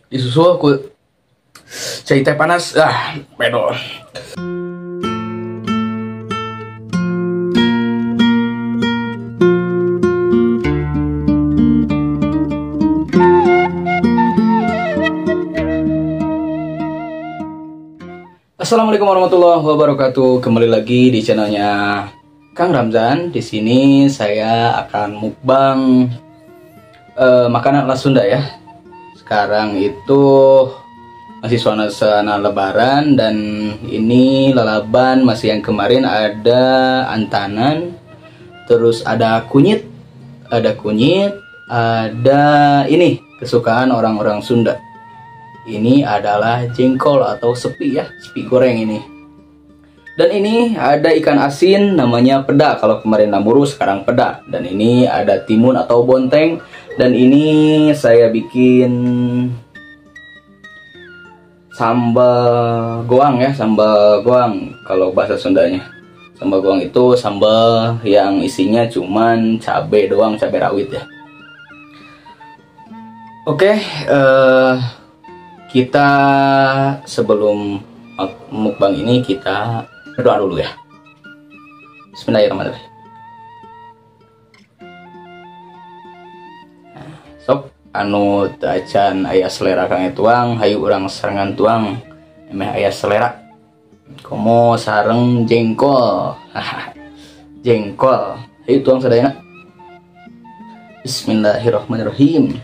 Disusul ku cai teh panas. Ah, pedo. Assalamualaikum warahmatullahi wabarakatuh. Kembali lagi di channelnya Kang Ramzan. Di sini saya akan mukbang makanan ala Sunda ya. Sekarang itu masih suasana Lebaran dan ini lalaban masih yang kemarin ada antanan, terus ada kunyit, ada ini kesukaan orang-orang Sunda. Ini adalah jengkol atau sepi ya, sepi goreng ini. Dan ini ada ikan asin namanya peda. Kalau kemarin lamuru, sekarang peda. Dan ini ada timun atau bonteng. Dan ini saya bikin sambal goang ya, sambal goang kalau bahasa Sundanya. Sambal goang itu sambal yang isinya cuman cabe doang, cabe rawit ya. Oke, kita sebelum mukbang ini kita berdoa dulu ya. Bismillahirrahmanirrahim. Nah, sok anu teu acan aya selera kang tuang, hayu urang sarengan tuang emeh aya selera. Komo sareng jengkol. Jengkol. Hayu tuang sadayana. Bismillahirrahmanirrahim.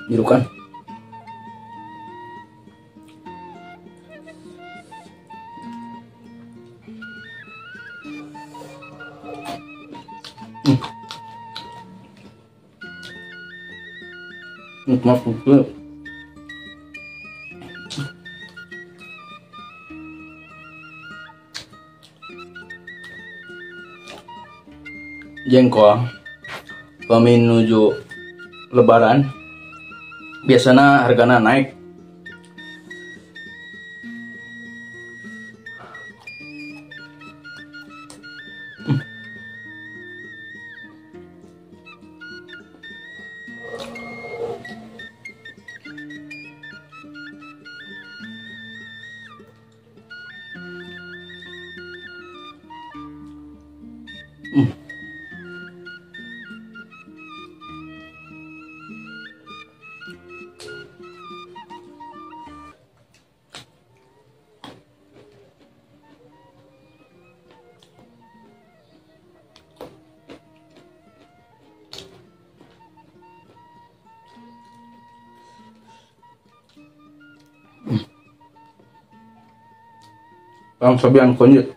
Jirukan. Nikmat betul. Jengkol menuju Lebaran biasanya harganya naik. Langsung kunyit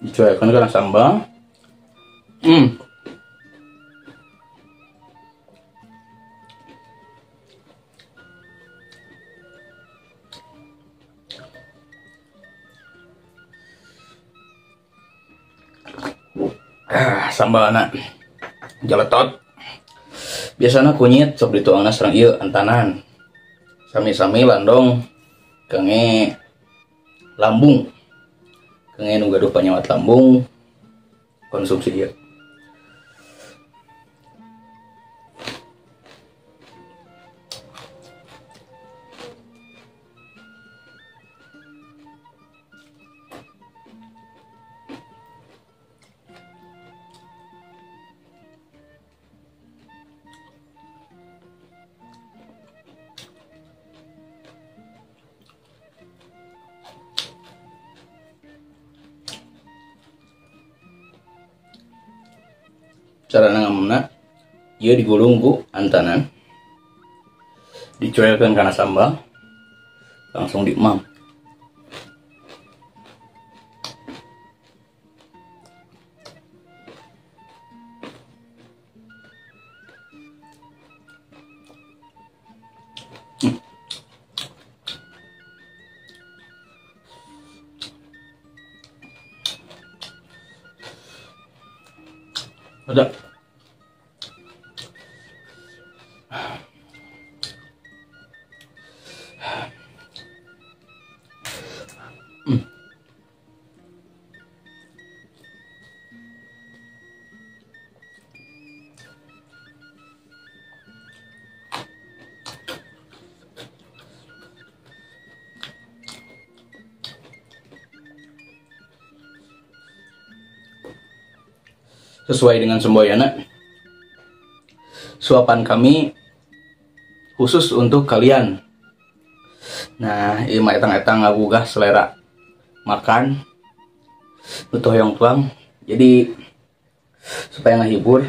dicuekan karena sambal. Sambal anak jeletot. Biasanya kunyit sok dituangna sareng ieu antanan. Sami-sami landong kenge lambung, kenge nu gaduh panyawat lambung konsumsi ieu. Cara ngamna ieu digulung ku antanan, dicuelkeun kana sambal, langsung diemam. Ada. Sesuai dengan semboyana, suapan kami khusus untuk kalian. Nah, ieu mah etang-etang ngagugah selera makan nu teu hoyong tuang. Jadi supaya ngahibur.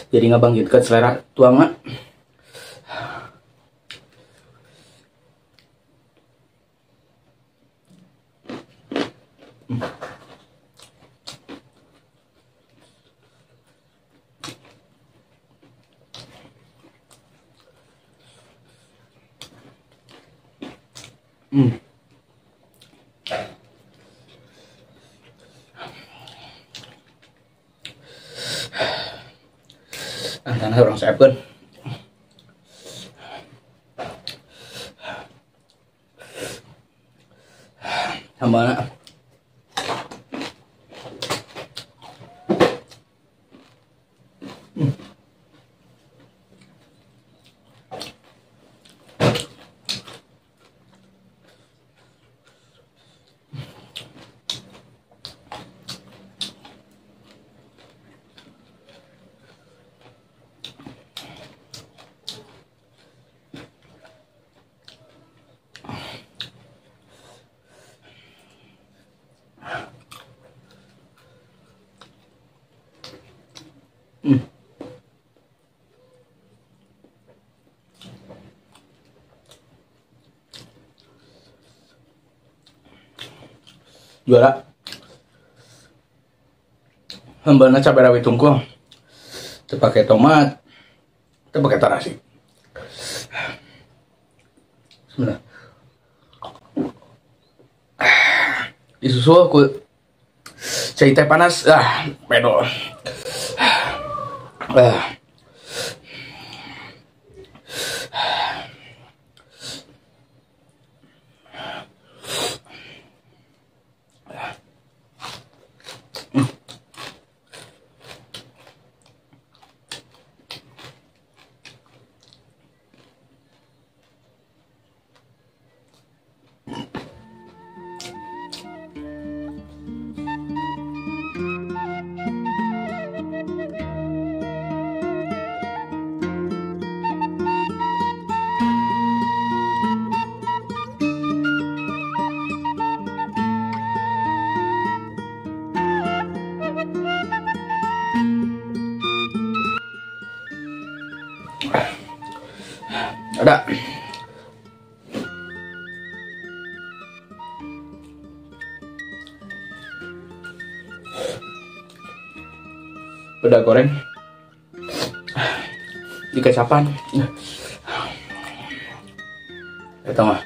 Jadi ngabangkitkan selera tuangna. Antana orang seepkeun. Sambalna. Juara. Sambalna cabai rawit tungkul. Teu pake tomat, teu pake tarasi. Bismillah. Disusul ku cai teh panas. Ah, pedo. Ah. Ada. Peda goreng di kecapan. Eta mah.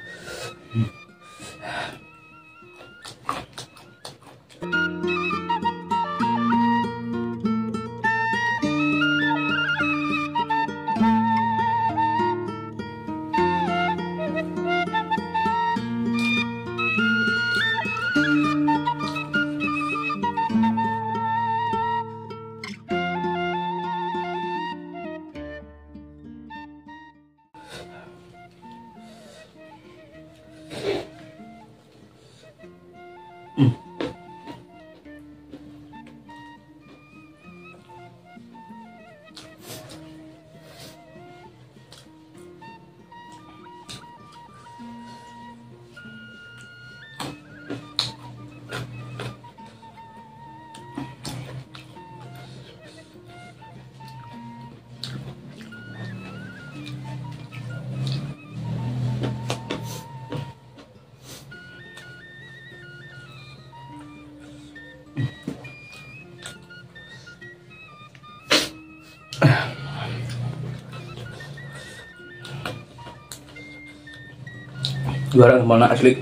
Juara mana asli.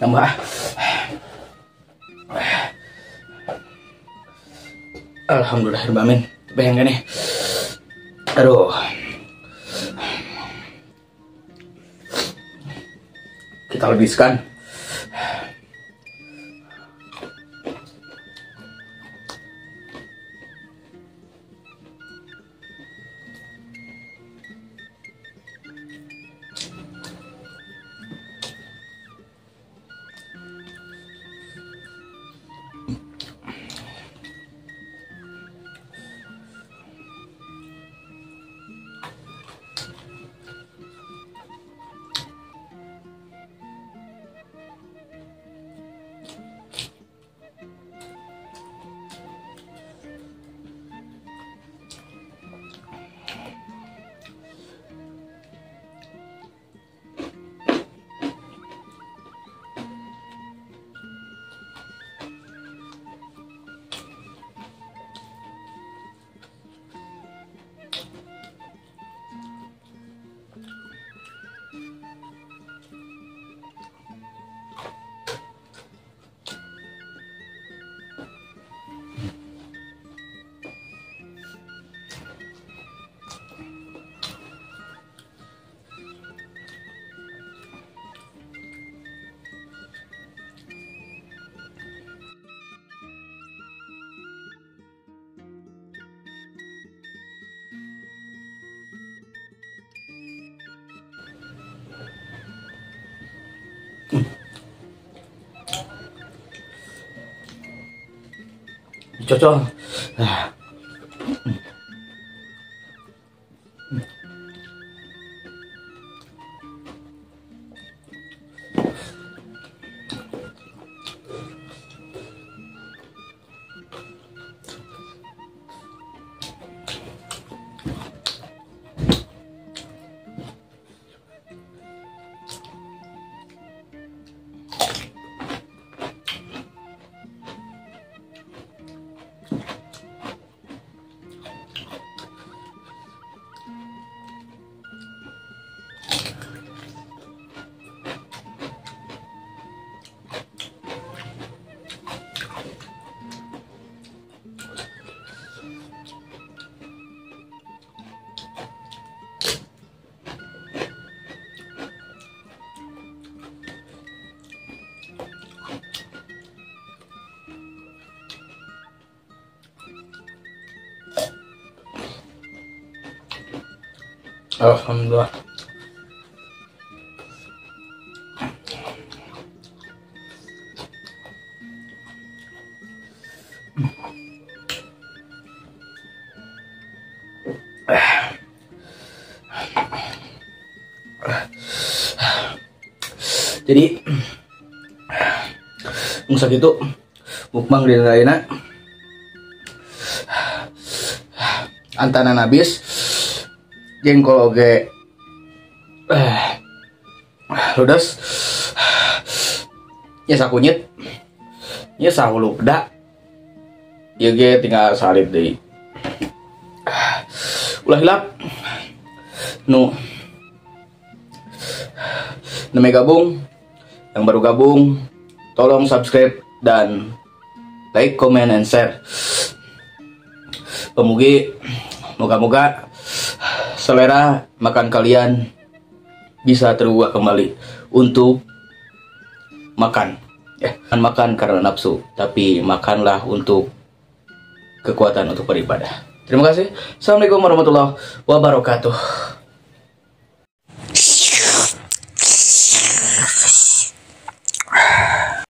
Tambah. Alhamdulillah rabbil alamin. Bayangkan nih. Aduh. Kita lebihkan. Cocok. Alhamdulillah. Jadi musak itu mukbang di lainnya antanan habis jengkol oge ludes ya sakunyit ya sahulupda ya ge tinggal salib deui ulah hilap nu namanya gabung. Yang baru gabung tolong subscribe dan like, comment, and share. Pemugi moga-moga selera makan kalian bisa terbuka kembali untuk makan. Ya, makan karena nafsu, tapi makanlah untuk kekuatan untuk beribadah. Terima kasih. Assalamualaikum warahmatullahi wabarakatuh.